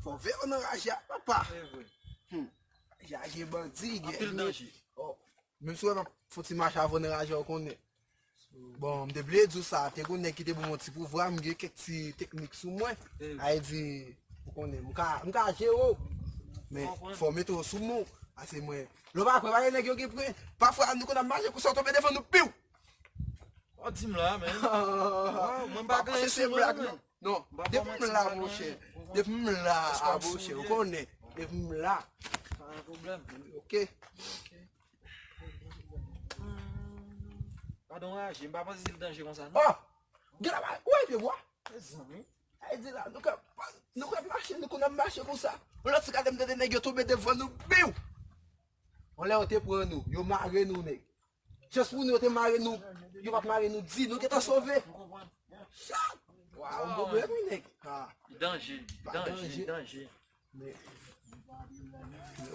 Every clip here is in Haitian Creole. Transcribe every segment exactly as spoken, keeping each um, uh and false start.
Fò veye w nan raje a, papa. Se vre. Hmm. Raje a gen bandi, gen anpil danje. Oh. Menm si w wè m ap fè yon ti mache avè w nan raje a, ou konnen. Bon, m te bliye di w sa, te gon nèg ki te ban m yon ti pouvwa, m gen kèk ti teknik sou mwen. Sa vle di, ou konnen, m ka, m ka jere w. Men, fò w mete w sou men w. Pase mwen, lè w pa kwè, pa gen nèg yo gen pwen. Pafwa, nou konn ap mache konsa, w tonbe devan nou, piw! Ou di m la, men. Mwen pa gen se blag, non. Non, depi m la, monchè. Depi m la, a, monchè, ou konnen. Depi m la. Pa gen pwoblèm. Ok. Padon, raje, m pa panse se l danje konsa, non. Oh! Gen la, ou wè pye bwa? Mezanmi. Ay di la, nou ka, nou ka mache, nou konn ap mache konsa. Yon lòt ti gade m tande nèg yo tonbe devan nou, biw! Yon lè yo te pran nou, yo mare nou, nèg. Jis pou nou, yo te mare nou, yo pa t mare nou, di, nou gentan sove. Chat! Waw, yon pwoblèm, wi, nèg. Ah. Danje, danje, danje. Men,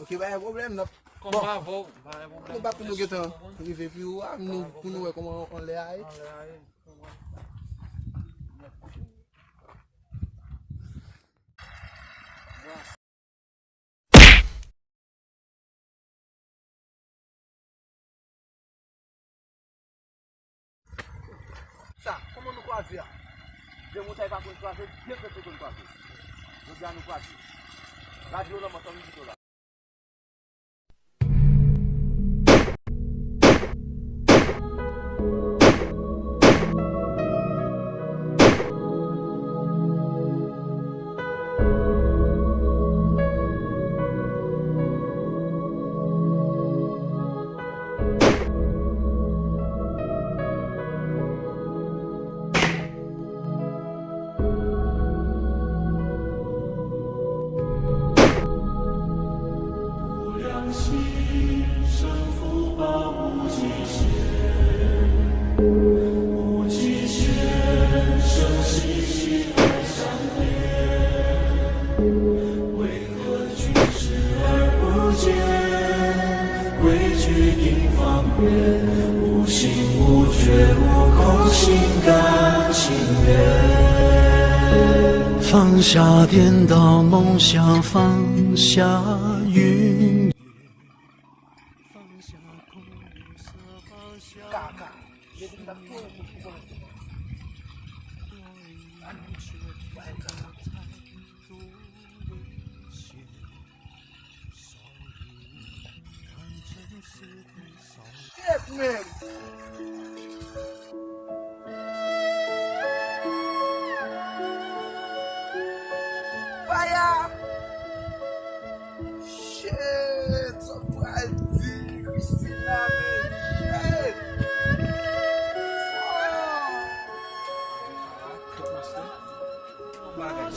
ok, pa gen pwoblèm, n ap, bon, nou bat pou nou gentan rive pi wo a, nou, pou nou wè kòman anlè a ye. Sa, kòman nou kwaze a? De montay pa konn kwaze, de pèp konn kwaze. Jodi a nou kwaze. Radyo Lanmò, sa nou di la. Shit, man. Fire! Shit, sa pral di Christina, man.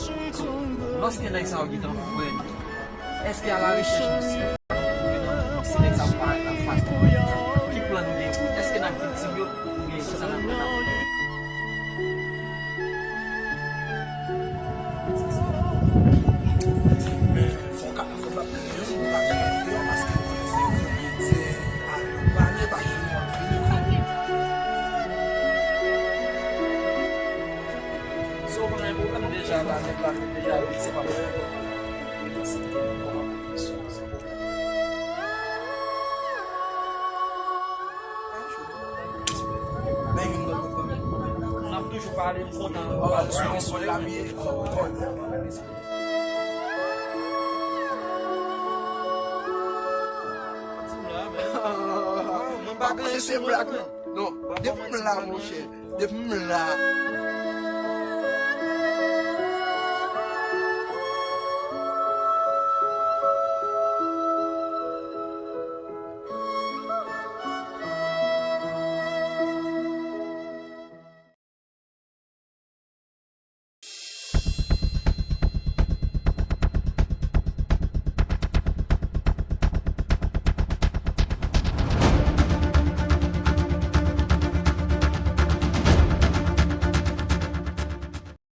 Shit! Lòske nèg sa yo gentan fre, èske a la rechèch misye, si nèg sa yo parèt anfas nou, ki plan nou gen pou, èske n ap viktim yo, oubyen ki sa n ap fè n ap fè? Men, fò w ka, fò w pa bliye, w pa bliye, paske w konnen se, se, a, yo pale, pa fini, w ap fini. So, pa gen pwoblèm deja, la, nèg la, deja, wi, se pa pwoblèm. N ap toujou pale, m kontan. Mwen pa gen se blag, non. Non, depi m la, monchè. Depi m la.